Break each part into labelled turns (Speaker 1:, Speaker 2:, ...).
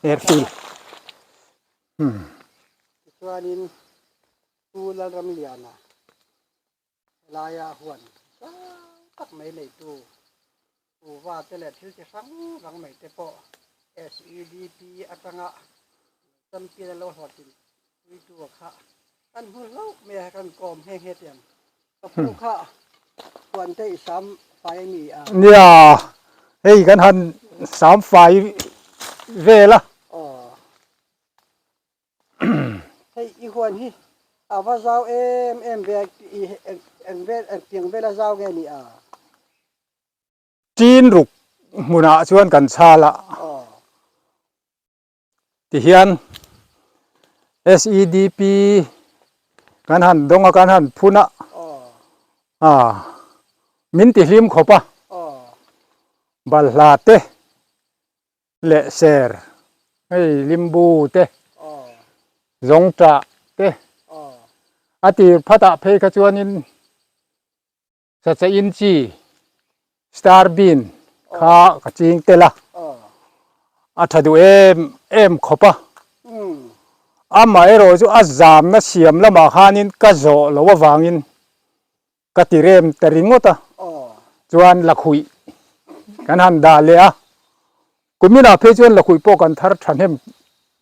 Speaker 1: Airfield.
Speaker 2: Tichuanin Pu Lalramliana helaia huan zau tak mai neitu Kuhva te leh thil chi hrang hrang mai te pawh SEDP atanga champion a lo hlawhtlin puitu a kha kan hmu hlauh mai a, kan kawm nghe nghe teh ang. Ka pu kha huan te i sam fai a ni a.
Speaker 1: Nia, hei kan han sam fai vel a.
Speaker 2: Aw. Hei i huan hi a va zau em em ve a, i eng vel engtiang vela zau nge ni a?
Speaker 1: Tin ruk hmunah chuan kan chhal a, tihian SEDP kan han dawng a, kan han phun a, min ti hlim khawp a, balhla te leh ser hei limbu te zawngṭah te a tir phatah phei kha chuanin Sacha inchi, star bean, kha ka ching tel a, a tha duh em em khawp a. Amaherawh chu a zamna siam lamah khanin ka zawh loh avangin ka ti rem ta ringawt a, chuan lakhuih kan han dah leh a, kuminah phei chuan lakhuih pawh kan thar thahnem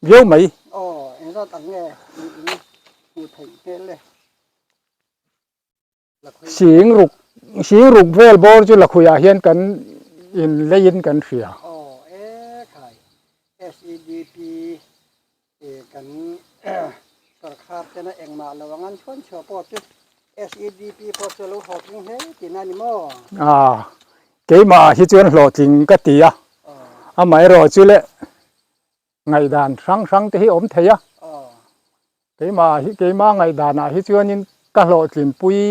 Speaker 1: viau mai. Sing ruk sing ruk vel bawr chu lakhuiah hian kan in leiin kan hria.
Speaker 2: Aw e khai SEDP kan sorkar tena engmah lo ang an chhuan chhuah pawh chu SEDP pawh chu a lo hlawhtling hle tihna a ni maw?
Speaker 1: A keimah hi chuan hlawhtling ka ti a, amaherawh chu le Ngaihdan hrang hrang te hi a awm thei a, keimah hi keimah ngaihdanah hi chuanin ka hlawhtlinpui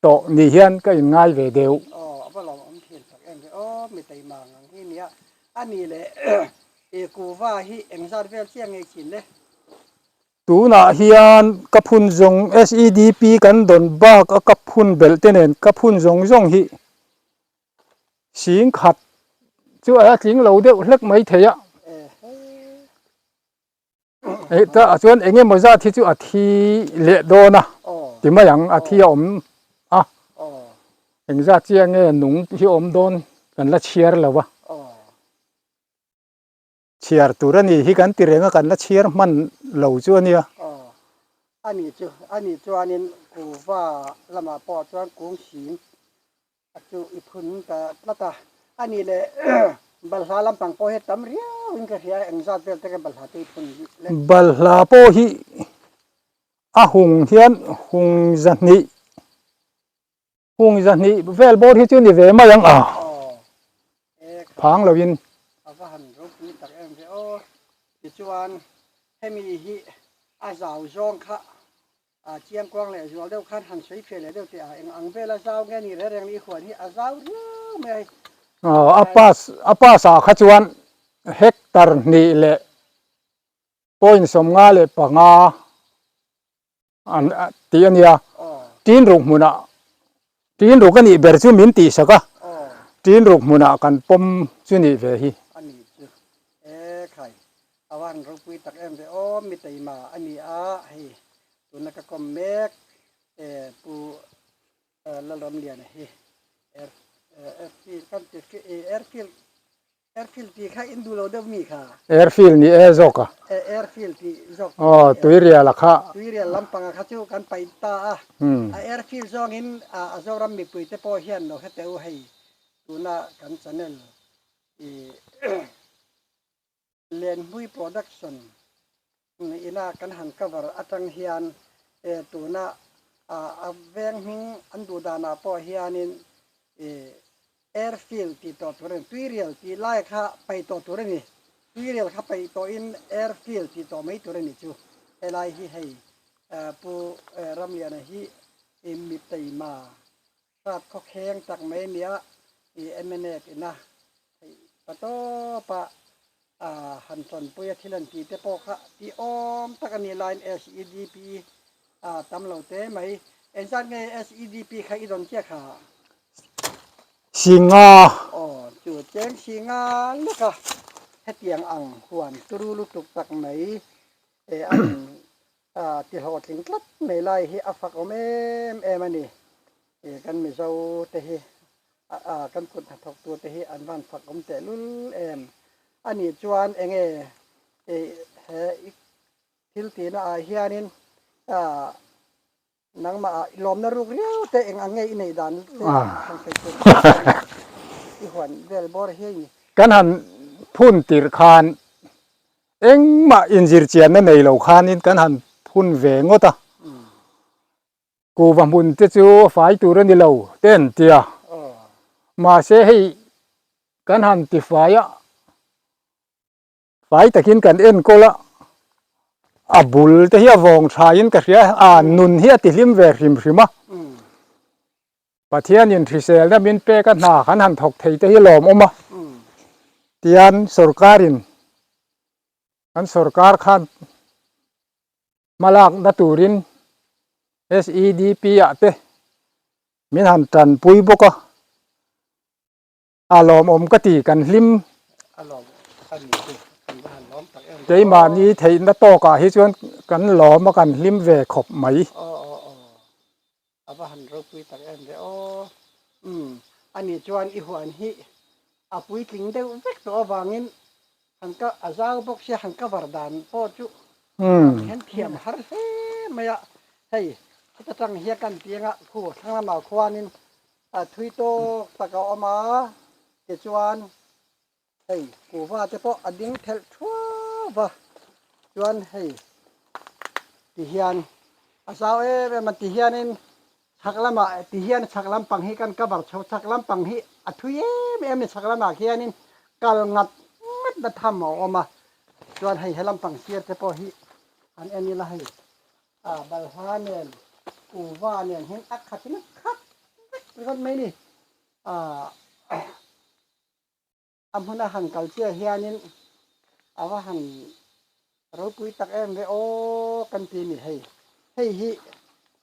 Speaker 1: tawh ni hian ka inngai ve deuh.
Speaker 2: Aw a va lo awm thin tak em ve aw, mi taima ngang hi nia, a ni leh i kuva hi engzat vel chiah ngei thin le?
Speaker 1: Tunah hian ka phun zawng SEDP kan dawn bak a ka phun belh te nen ka phun zawng zawng hi Sing khat chu a tling lo deuh hlek mai thei a. Hei ta chuan eng emaw zat hi chu a thi leh dawn a ti mai ang a thi a awm a. Eng zat chiah nge nung hi awm dawn kan la chhiar lo a. Chhiar tur a ni hi kan ti reng a kan la chhiar hman lo chu a nia.
Speaker 2: Aw a ni chu a ni chuanin kuhva lamah pawh chuan kung hring a chu i phun ta tlat a, a ni leh balhla lampang pawh hi tam riau in ka hria a engzat vel te ka balhla te i phun le.
Speaker 1: Balhla pawh hi a hung hian hung zahnih Hung 200 vel bawr hi chu ni ve mai ang a, phang loin.
Speaker 2: A va han ropui tak em ve aw. Tichuan hemi hi a zau zawng kha a chiangkuang leh zual deuh khan han sawi fiah leh deuh teh a, eng ang vela zau nge ni reng reng i huan hi a zau riau mai a hei.
Speaker 1: Aw a pass a pass ah kha chuan hectare hnih leh point 55 An tih a nia, tin ruk hmunah tin ruk a nih ber chu min tihsak a, tin ruk hmunah kan pawm chu nih ve hi.
Speaker 2: A nih chu e khai, a van ropui tak em ve aw, mi teima a ni a, hei tuna ka kawm mek e Pu Lalramliana hi airfield kan ti airfield Airfield tih kha in duh lo deuh mi kha?
Speaker 1: Airfield ni e zawk a.
Speaker 2: Airfield tih zawk.
Speaker 1: Aw, tuirial a kha.
Speaker 2: Tuirial lampang a kha chu kan paih ta a. A airfield zawngin a Zoram mipui te pawh hian lo hre teh u hei tuna kan channel i Lenhmui Production ina kan han cover atang hian tuna a veng hming an duh danah pawh hianin i Airfield tih tawh tur a ni. Tuirial tih lai kha paih tawh tur a ni. Tuirial kha paih tawhin Airfield tih tawh mai tur a ni chu. Helai hi hei Pu Ramliana hi mi teima hrat khawkheng tak mai a nia i mnf ina theih pa tawpa han tawnpui a thil han tih te pawh kha tih awm tak a nih laiin SEDP tam lo te mai. Engzat nge SEDP kha i dawn chiah kha?
Speaker 1: Singa.
Speaker 2: Aw, chu cheng Singa leka hetiang ang huan turu lutuk tak mai an ti hlawhtling tlat mai lai hi a fak awm em em a ni. Kan Mizo te hi kan kut hnathawk tur te hi an van fak awm tehlul em. A nih chuan enge he thil tihna ah hianin Nangmah ah i lawmna ruk riau te eng ang nge i neih dan te han sawi tur che chuan i huan vel bawr hi a ni.
Speaker 1: Kan han phun tirh khan engmah inzir chianna nei lo khanin kan han phun ve ngawt a, kuhva hmun te chu a fai tur a ni lo te an ti a, mahse hei kan han tifai a, Fai takin kan enkawl a, a bul te hi a vawng thain ka hria a, nun hi a tihlim ve hrim hrim a. Pathianin hriselna min pek a hna kan han thawk thei te hi lawmawm a, tian sorkarin kan sorkar khan hmalakna turin SEDP ah te min han tanpui bawk a. A lawmawm ka ti, kan hlim. Keimahni theihna tawkah hi chuan kan lawm a, kan hlim ve khawp mai.
Speaker 2: Aw aw aw, a va han ropui tak em ve aw. Umm, ani chuan i huan hi a puitling deuh vek tawh avangin han ka a zau bawk sia han cover dan pawh chu hian thiam har hle mai a. Hei, heta tang hian kan piang a, khu thlang lamah khuanin A thui tawk tak a awm a, tichuan hei kuhva te pawh a ding thelh thuau va, chuan hei ti hian a zau em em a, ti hianin chhak lamah ti hian chhak lampang hi kan cover chho, chhak lampang hi a thui em em a ni, chhak lamah khianin kal ngat ngat na tham a awm a, chuan hei he lampang sir te pawh hi han en ila hei. A balhla nen kuhva nen hian a khat in a khat vek ringawt mai ni. A a hmun a han kal chiah hianin a va han ropui tak em ve aw kan ti a ni hei. Hei hi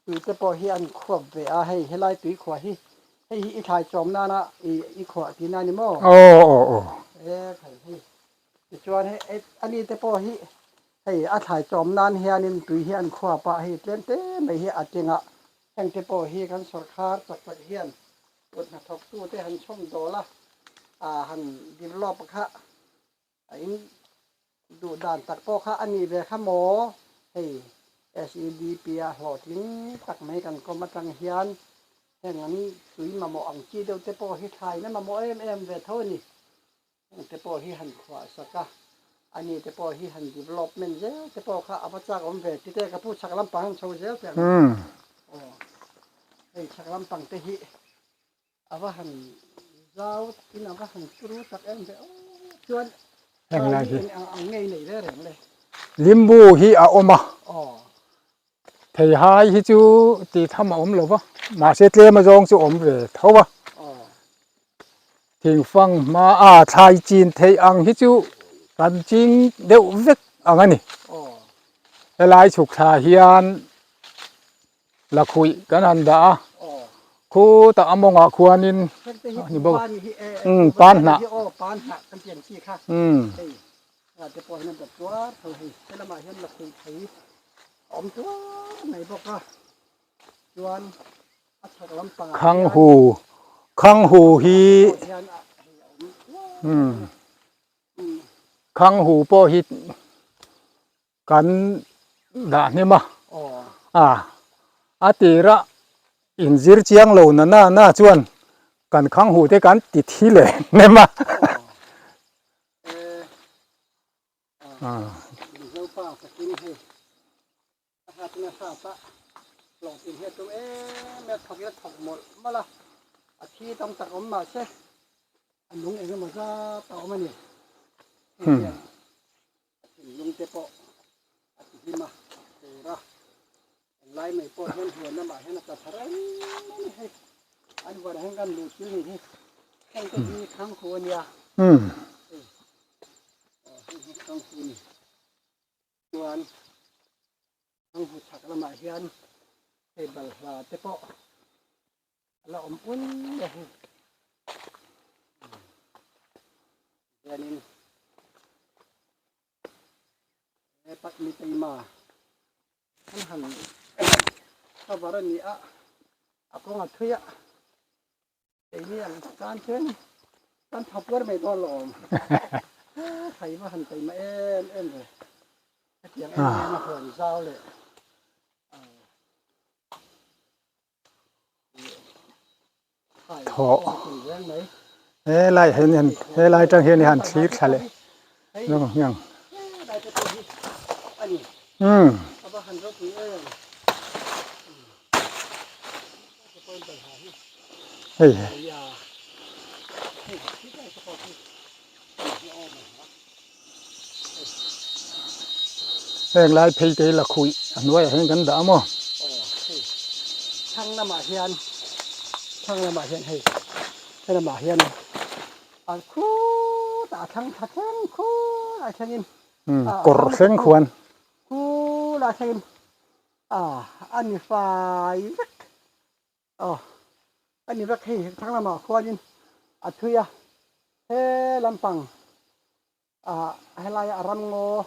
Speaker 2: tui te pawh hi an khuap ve a hei helai tui khuah hi hei hi i thlai chawm nana i khuah tihna a ni maw?
Speaker 1: Aw aw aw.
Speaker 2: E khai hei tichuan hei ani te pawh hi Hei a thlai chawm nan hianin tui hi an khuap a, hei tlem te mai hi a tling a, heng te pawh hi kan sawrkhar chak tak hian kut hnathawktu te han chhawm dawl a, ah han develop kha a in duh dan tak pawh kha a nih ve kha maw, hei SEDP a hlawhtling tak mai kan kawm atang hian heng an tui mamawh ang chi deuh te pawh hi thlaina mamawh em em ve tho a ni. Heng te pawh hi han khuah sak a, ani te pawh hi han development zel te pawh kha a va chak awm ve tite ka pu chhak lampang han chho zel teh ang aw hei chhak lampang te hi a va han zau in a va han turu tak em ve aw chuan
Speaker 1: Heng lai hi
Speaker 2: eng ang ngei nei ve reng le
Speaker 1: limbu hi a awm a
Speaker 2: aw
Speaker 1: theihai hi chu tih tham a awm lo va mahse tlem azawng chu awm ve tho a.
Speaker 2: Aw
Speaker 1: Thingfang hma a thlai chin theih ang hi chu kan ching deuh vek ang a ni. Helai chhuk thla hian lakhuih kan han dah a, khutah a mawngah khuanin a ni bawk a, umm pan hnah. Umm. Khanghu Khanghu hi umm Khanghu pawh hi kan dah hnem a a a tira inzir chiang lo na na na chuan kan Khanghu te kan ti thi leh hnem a.
Speaker 2: A hat in a hrat a, hlawhtlin hi a tum em em a, thawk in a thawk mawlh mawlh a, a thi tam tak awm mah se a nung eng emaw zat a awm a ni. Hei hian a thinlung te pawh a ti hlim a, a tur a, englai mai pawh hian huan lamah hian a tla thar reng mai a ni hei. An huanah hian kan luh chil ni hi, heng te hi Khanghu a nia, hei aw heng hi Khanghu a ni. Chuan an hmu chhak lamah hian hei balhla te pawh a la awm un a hei. Hianin he patmi teima an han cover a ni a, a kawng a thui a, keini ang tan chuan kan tha puar mai dawn lo awm. Thai va han teima em em ve. Hetiang em em a huan zau leh
Speaker 1: Thawh helai hian hian helai atang hian i han thlir thla leh zawk ang hmiang umm hei heng lai phei te hi lakhuih a hnuaiah hian kan dah a maw.
Speaker 2: Thlang lamah hian thlang lamah hian hei he lamah hian an khutah a thlang thla thleng khulai thlengin
Speaker 1: kawr thleng khuan
Speaker 2: khulai thlengin a ni fai vek. Aw, a ni vek hei thlang lamah khuanin a thui a, he lampang ah helaia a ramngaw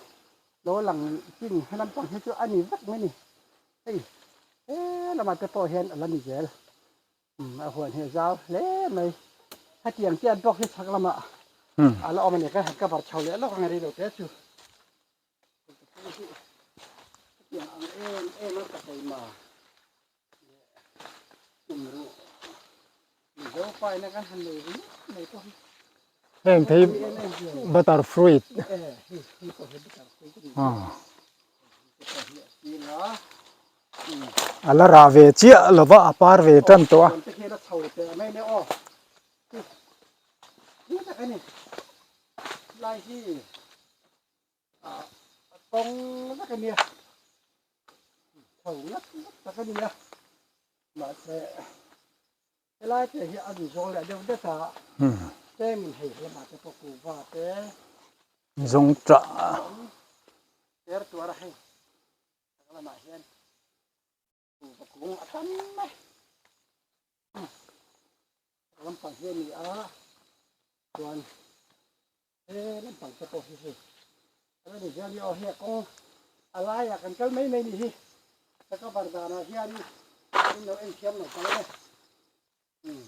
Speaker 2: lo lang chin he lampang hi chu a ni vek mai a ni. Hei he lamah te pawh hian a la ni zel, umm a huan hi a zau hle mai. Hetiang chian bawk hi chhak lamah a la awm a ni, ka han cover chho leh lawk ang rei lo te chu. Hetiang ang em em a ka keima
Speaker 1: Heng te hi butter fruit a la rah ve chiah lo va a par ve tan tawh a.
Speaker 2: A kawng vek a nia tho ngat ngat tak a nia mahse helai te hi a ni zawl leh deuh det a tlem in hei lamah te pawh kuhva te
Speaker 1: zawng tah
Speaker 2: ter tuar a hei lamah hian kuhva kung a tam mai lampang hi a ni a chuan. He lampang te pawh hi hei a la ni hian hi aw hei a kawng a laiah kan kal mai mai ni hi ka cover danah hian in lo en thiam lo palh e umm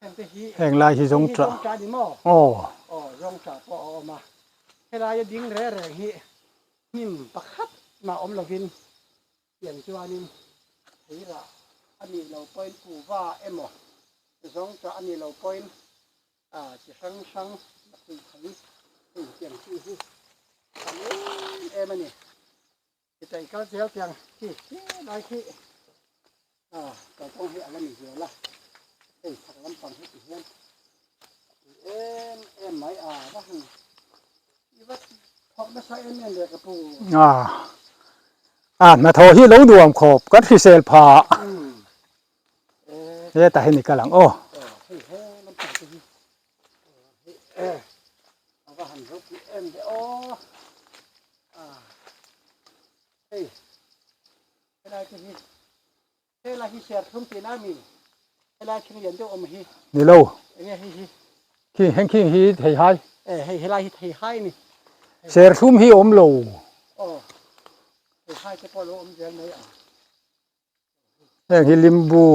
Speaker 2: heng te hi
Speaker 1: heng lai hi zawng tah
Speaker 2: zawng tah ni maw
Speaker 1: aw
Speaker 2: aw zawng tah pawh a awm a helaia ding reng reng hi hnim pakhat mah awm lovin Tiang chuanin theirah a nih loh pawhin kuhva emaw zawngtah a nih loh pawhin chi hrang hrang la pui thei hei tiang chi hi tam em em a ni. Chitaih kal zel tiang khi khi lai khi kalkawng hi a la ni zel a, hei chhak lampang hi ti hian a pui em em mai a va han i va thawk nasa em em ve ka pu.
Speaker 1: A hnathawh hi lo nuam khawp kan hrisel pha hetah hian i kal ang aw. Ni lo khi heng khi hi theihai serthlum hi awm lo. Heng hi limbu.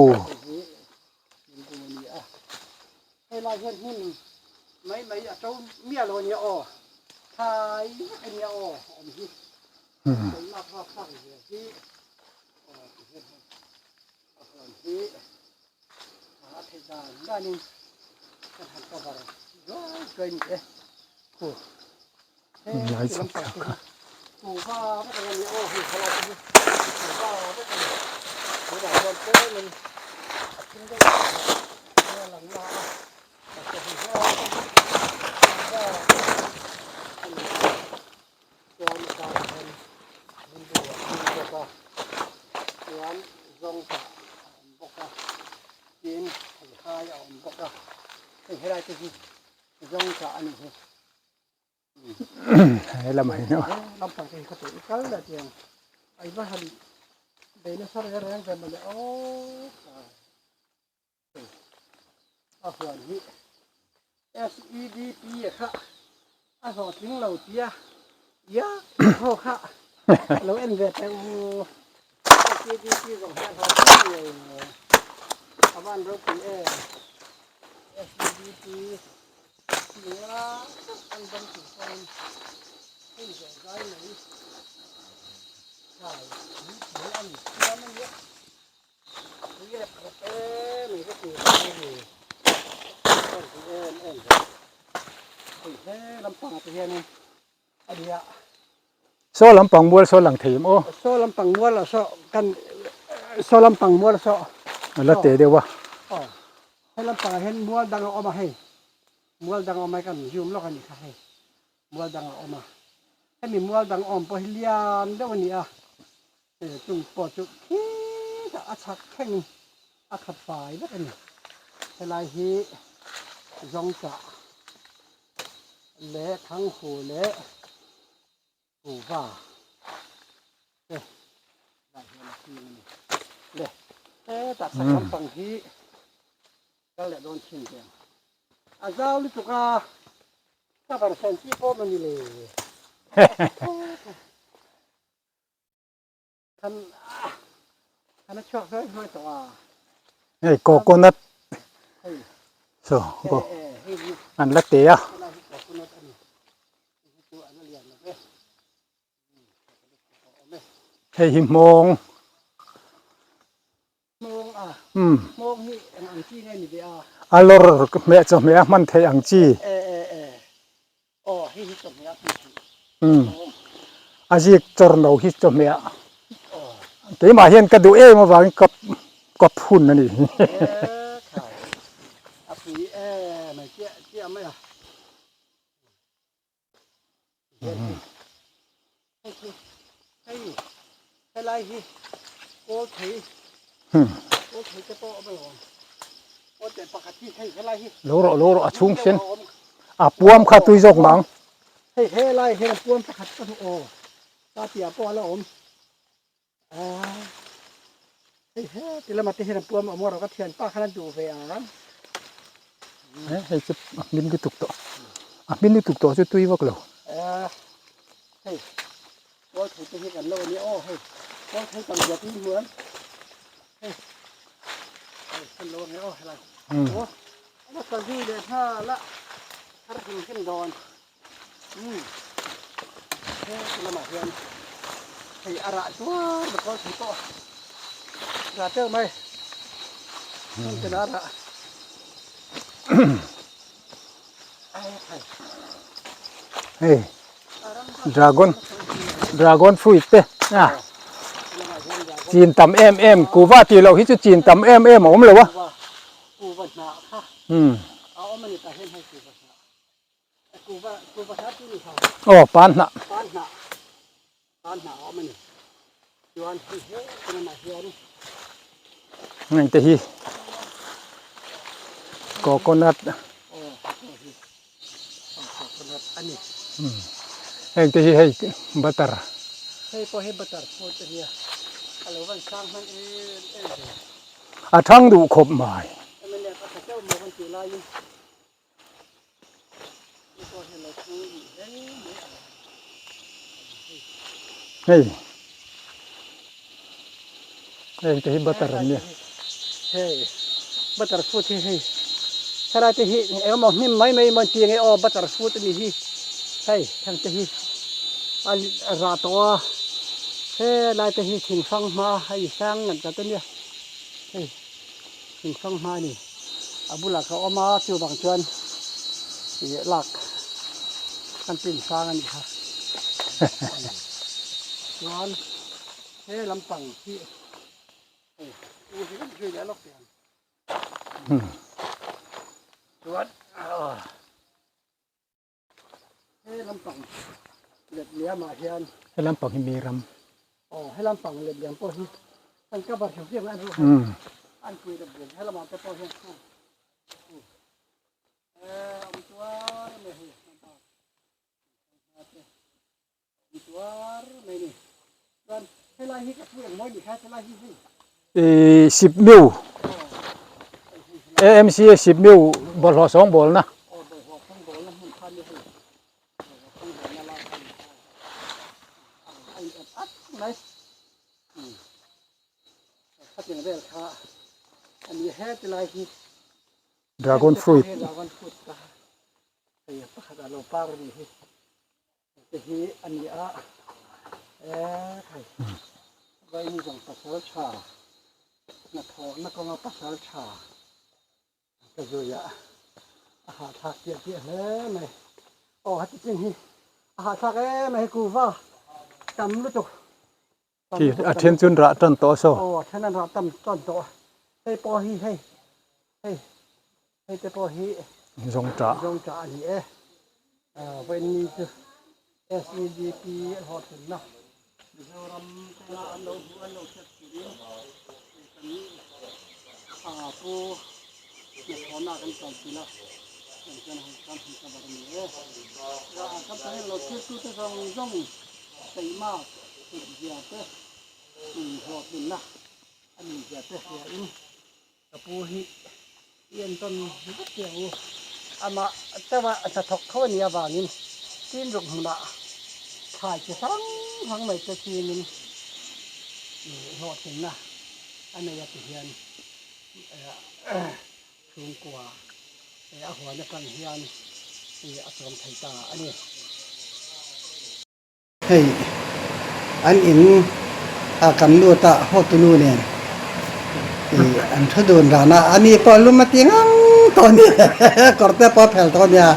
Speaker 1: He lamah hian aw.
Speaker 2: A hlawhtling lo tia ia ho kha lo en ve teh u. SPDP zawng hi a hlawhtling ngei ngei. A van ropui em. SPDP nula tak an dam tur pawhin hei zawh zai mai thlai pui a ni chiam a nia. Pui rep rep em mai ka ti a ni. Ka ti em em ve. Hei he lampangah te hianin a nia.
Speaker 1: Saw lampang mual saw lang thei em aw?
Speaker 2: Saw lampang mual ah saw kan saw lampang mual saw.
Speaker 1: A la teh deuh a.
Speaker 2: Aw he lampangah hian mual dang a awm a hei. Mual dang a awm a kan zoom lawk a nih kha hei. Mual dang a awm a. Hemi mual dang awm pawh hi lian deuh a ni a. Chung pawh chu khitah a chhak thlengin a khat fai vek a ni. Helai hi Zawngchah leh Thanghu leh Kuhva te lai hian a ching a ni. Le hetah chhak lampang hi kal leh dawn thin teh ang. A zau lutuk a, cover sen chi pawh a ni le. Kan kan a chhuak hnuai hnuai tawh a.
Speaker 1: Hei coconut.
Speaker 2: Hei.
Speaker 1: So ko. An la te a.
Speaker 2: Coconut ani. Chu an lian lo ve.
Speaker 1: Hei hi hmawng.
Speaker 2: Hmawng a. Hmawng hi eng ang chi nge ni ve a?
Speaker 1: A lawr hmeh chawhmeh a hman theih ang chi.
Speaker 2: E e e. Aw hei hi chawhmeh a hman theih.
Speaker 1: A zik chawr no hi chawhmeh a. Keimah hian ka duh em avangin ka ka phun a ni.
Speaker 2: E khai. A pui e mai chiah chiah mai a. Hei helai hi kawl thei kawl thei te pawh a awm alawm aw teh pakhat hi hei helai hi
Speaker 1: lo rawh lo rawh a chhung sen a puam kha tui zawk mang
Speaker 2: hei helai hian a puam pakhat ka hmu aw ta piah pawh a la awm a hei he ti lamah te hian a puam a awm erawh ka thianpa khan a duh ve ang
Speaker 1: hei chu a hmin lutuk tawh a hmin lutuk tawh chu tui vak lo
Speaker 2: hei kawl thei te hi kan lo a nia aw hei kawl thei tam zia tui hmuh ang hei hei kan lo a nia aw helai aw a ka zui leh nghal a har hrim hrim dawn umm he ti lamah hian hei a rah tuar ta kawl thei pawh rah teuh mai hmun te lah a rah
Speaker 1: Hei dragon dragon fruit te a chin tam em em kuva tih loh hi chu chin tam em em a awm lo a umm aw pan hnah Heng te hi coconut heng te hi hei butter a thang duh khawp mai. Hei heng te hi butter an nia.
Speaker 2: Hei butter fruit hi hei helai te hi engemaw hnim mai mai emaw an ti ange aw butter fruit a nih hi hei heng te hi a rah tawh a helai te hi thing fang hma a insang ngat ngat a nia hei. Thingfang hma a ni. A bulah ka awm a, chuvang chuan ih lak kan pin sang a nih kha. Chuan he lampang hi hei u hi kan zui leh lawk teh ang. Chuan He lampang let liamah hian.
Speaker 1: He lampang hi mi ram.
Speaker 2: Aw he lampang let liam pawh hi an cover heuh heuh an ruh an pui rep rep he lamah te pawh hian khu khu eh awm tuar mai hei lampang te awm tuar mai ni chuan helai hi ka thu engmaw ni kha helai hi hei.
Speaker 1: Ih Sipmiu AMC Sipmiu bawlhhlawh sawngbawlna.
Speaker 2: hi
Speaker 1: Dragon fruit.
Speaker 2: Dragon fruit ka hei pakhat a lo par a nih hi te hi a ni a e khai vaini zawng pasal tha hnathawhna kawnga pasal tha ka zui a a hahthlak chiah chiah hle mai aw heti chin hi a hahthlak em mai kuhva tam lutuk
Speaker 1: Khi a then chun rah tan tawh saw.
Speaker 2: Aw a then an rah tam tan tawh a hei pawh hi hei hei hei te pawh hi
Speaker 1: zawng tah
Speaker 2: zawng tah a ni e vawiin ni chu SEDP hlawhtlinna Mizoram tena an lo hmuh an lo hriat turin kan pu hnathawhna kan kalpil a kan chuan hei kan han cover a ni e kan tan hian lo thirtute zawng zawng Keimah kut zia te hlawhtlinna a nih zia te hria in ka pu hi i entawn vek teh ang u. Amah chauha hnathawk tho a nih avangin Tinruk hmunah thlai chi hrang hrang mai te chingin hlawhtlinna a nei a ti hian chhungkua a huan atang hian a chawm thei ta a ni.
Speaker 3: Hei an in a kan lut a hawtunu nen ih an thu dun ran a ani pawh lum a ti ngang tawh a ni kawr te pawh a phel tawh a nia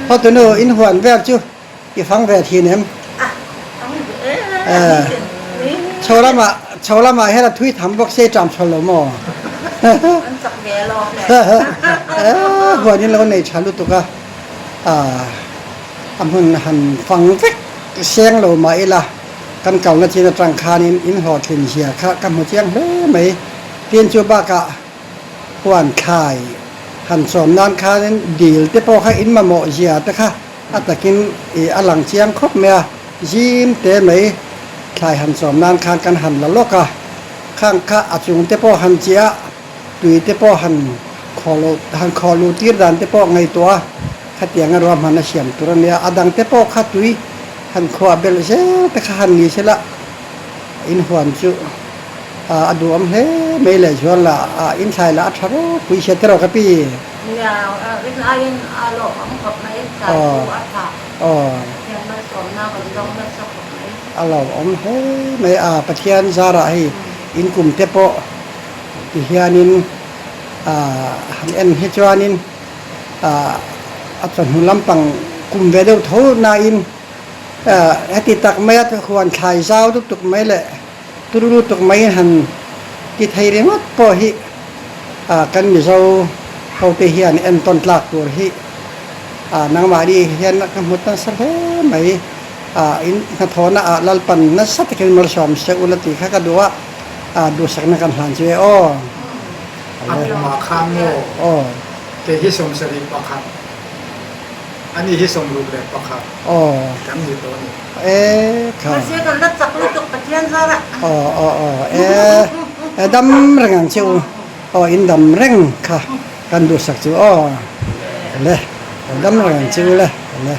Speaker 3: hawtunu in huan vel chu i fang ve thin em chho lamah chho lamah hian a thui tham bawk se i ṭam chho lo maw huan in lo nei ṭha lutuk a ah. A hmun han fang vek seng lo mah ila, kan kalna chin atang khanin in hlawhtlin zia kha ka hmu chiang hle mai. Tin chu bakah huan thlai han chawm nan khanin dil te pawh kha in mamawh zia te kha a takin ih a lang chiang khawp mai a, zim te mai thlai han chawm nan khan kan han la lawk a, khang kha a chung te pawh han chiah tui te pawh han khaw loh han khaw luh tir dan te pawh ngaihtuah a. Khatianga ruahman a siam tur a nia, a dangte pawh kha tui han khuah belh zel te kha han ni sela inhuan chu a duhawm hle mai leh zual la inthlai lah a tha ropui sia tiraw ka pi?
Speaker 4: Nia, rin aiin a lawmawm khawp mai, tlai chu a tha. Pathian malsawmna kan zawng nasa khawp mai.
Speaker 3: A lawmawm hle mai a, Pathian zarah hei inkum te pawh tihianin han en hi chuanin a chawhnu lampang kum ve deuh tho nain heti tak maia huan thlai zau lutuk mai leh turu lutuk maiin han ti thei ringawt pawh hi kan Mizo hote hian entawn tlak tur hi nangmahni hian ka hmu nasa hle mai. In hnathawhna ah Lalpan nasa takin malsawm se ula tih kha ka duh a, duhsakna kan hlan chu e aw.
Speaker 1: A tumah khan maw?
Speaker 3: Aw.
Speaker 1: Kei hi 71, ani hi 61
Speaker 3: Aw.
Speaker 1: kan ni tawh a ni.
Speaker 3: E kha.
Speaker 4: Mahse kan la chak lutuk Pathian zarah.
Speaker 3: Aw aw aw e e dam reng ang che u. Aw in dam reng kha kan duhsak chu aw. Le dam reng ang che u le le.